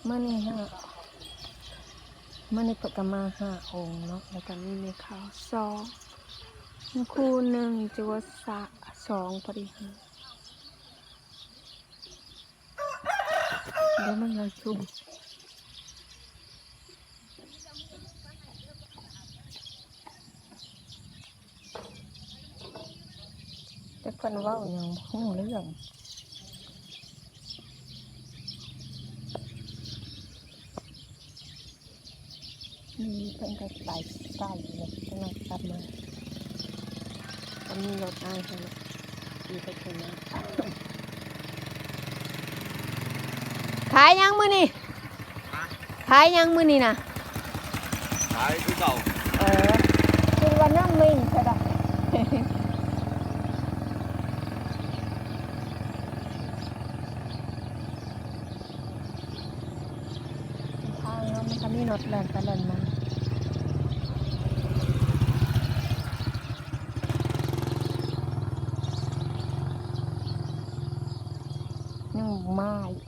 ມື້ນີ້ຮະ ມື້ນີ້ເພິ່ນກໍມາຫ້າອົງເນາະ ແລ້ວກໍມີແມ່ຂາວສອງ ແມ່ຄູໜຶ່ງ ຈະວ່າສະ ສອງ ພໍດີຫ້າ ແລ້ວມັນລາຍຊຸມ. ແຕ່ເພິ່ນເວົ້າຫຍັງບໍ່ຮູ້ເລື່ອງ. ນີ້ເພິ່ນກໍໄປໃກ້ແລ້ວ ກຳລັງກັບມາ ກໍມີລົດອ້າຍເພິ່ນຂີ່ໄປເທິງນັ້ນ. ຂາຍຫຍັງມື້ນີ້? ຂາຍຫຍັງມື້ນີ້ນະ? ຂາຍຄືເກົ່າ. ເອີ ຄິດວ່ານ້ຳມິ່ງຊະດອກ. ທາງເນາະ ມັນກໍມີລົດແລ່ນໄປແລ່ນມາ ຍັງມາອີກ.